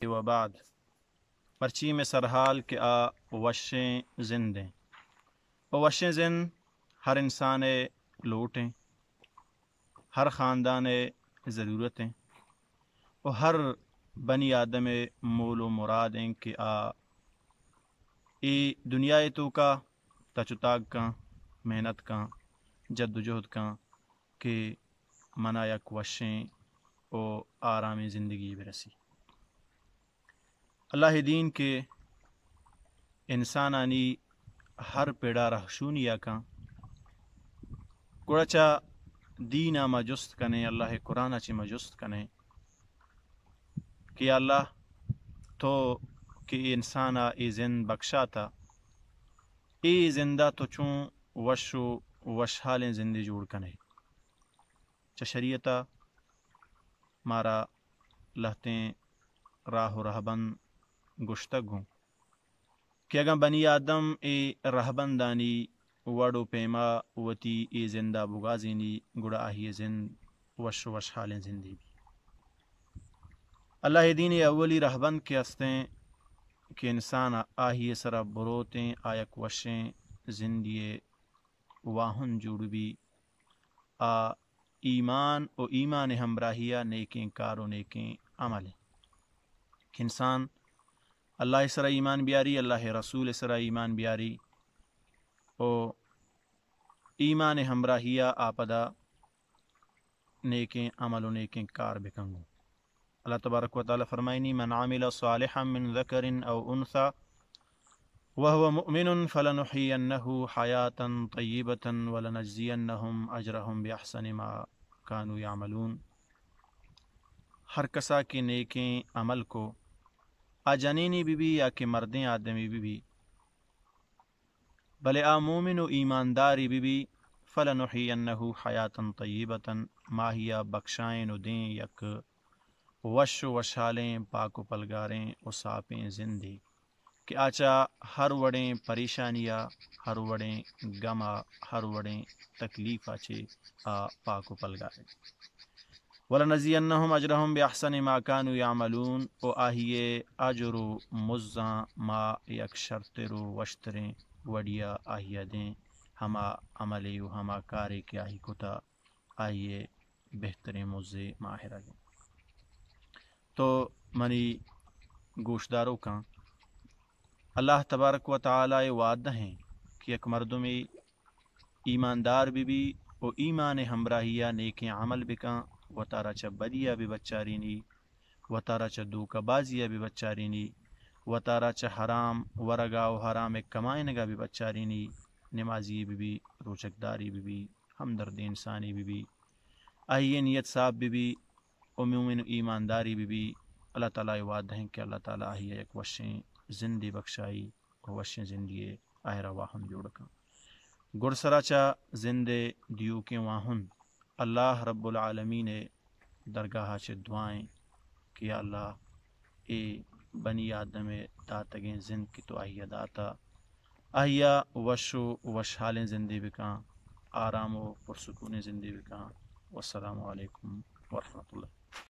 و بعد، مرچی مئے سرحال کہ آ وشیں زندیں۔ و وشیں زند ہر انسان ءِ لوٹیں، ہر خاندان ءِ ضرورتیں و ہر بنی آدم ءِ مول و مرادیں کہ آ اے دنیا ءِ توکا تچ و تاگ کن، محنت کن، جد و جہد کن کہ منا یک وشیں و آرامیں زندگی برسی۔ اللہ ءِ دین کہ انسانانی ہر پڑا رہشونی ءَ کن، گڑا چہ دین ءَ ما جست کنیں، اللہ ءِ قرآن ءَ چہ ما جست کنیں کہ یا اللہ، تو کہ اے انسان ءَ اے زند بخشاتہ، اے زند ءَ تو چون وش و وشحالیں زندے جوڑ کنے۔ چہ شریعت ءَ مارا لہتیں راہ و رہبند گوشتگ ہوں کہ اگاں بنی آدم اے رہبندانی وڑ و پیما وتی اے زند ءَ بگوازینی، گڑا آئی ءِ زند وش و وشحالیں زندے بی۔ اللہ ءِ دین ءِ اولی رہبند کہ ہستیں کہ انسان آئی ءِ سرا بروتیں، آ یک وشیں زندے ءِ واہند جوڑ بی، آ ایمان و ایمان ءِ ہمراہی ءَ نیکیں کار و نیکیں عمل انت کہ انسان اللہ ءِ سرا ایمان بیاری، اللہ ءِ رسول ءِ سرا ایمان بیاری و ایمان ءِ ہمراہی ءَ آ پدا نیکیں عمل و نیکیں کار بکن گوں۔ اللہ تبارک و تعالی فرمائنی، من عمل صالحا من ذکر او انثی وهو مؤمن فلنحيينه حياة طيبة ولنجزينهم أجرهم بأحسن ما كانوا يعملون۔ ہر کسا کہ نیکیں عمل کو، آ جنینے بہ بی یا کہ مردیں آدمے بہ بی، بلے آ مومن و ایماندارے بہ بی، فلنحيينه حياة طيبة، ما آئی ءَ بخشائیں و دیں یک وش و وشحالیں، پاک و پلگاریں و ساپیں زندے کہ آ چہ ہر وڑیں پریشانی ءَ، ہر وڑیں گم ءَ، ہر وڑیں تکلیف ءَ چہ آ پاک و پلگاریں۔ ولنجزینهم اجرهم باحسن ما كانوا يعملون، و آئی ءِ اجر و مزاں ما یک شرتر و وشتریں وڑی ءَ آئی ءَ دیں، ہما عملے و ہما کارے کہ آئی کتا، آئی ءِ بہتریں مزے ما آئی ءَ را دیں۔ تو منی گوشداروکاں، اللہ تبارک و تعالی ءِ وعدہ ایں کہ یک مردمے ایماندار بہ بی و ایمان ءِ ہمراہی ءَ نیکیں عمل بکن، وتارا چہ بدی ءَ بہ بچارینی، وتارا چہ دھوکہ بازی ءَ بہ بچارینی، وتارا چہ حرام ورگ ءَ و حرام ءِ کمائینگ ءَ بہ بچارینی، نمازی بہ بی، روچگداری بہ بی، ہمدردیں انسانے بہ بی، آئی ءِ نیت صاف بہ بی، و مومن و ایماندارے بہ بی، اللہ تعالی ءِ وعدہ ایں کہ اللہ تعالی آئی ءَ یک وشیں زندے بخشائی و وشیں زندے ءِ آئی ءَ را واہند جوڑ کن۔ گڈسرا چہ زند ءِ دیوکیں واہند اللہ رب العالمین ءِ درگاہ ءَ چہ دعا ایں کہ یا اللہ، اے بنی آدم ءِ داتگیں زند کہ تو آئی ءَ داتا، آئی ءَ وش و وشحالیں زندے بکن، آرام و پرسکونیں زندے بکن۔ والسلام علیکم ورحمۃ اللہ۔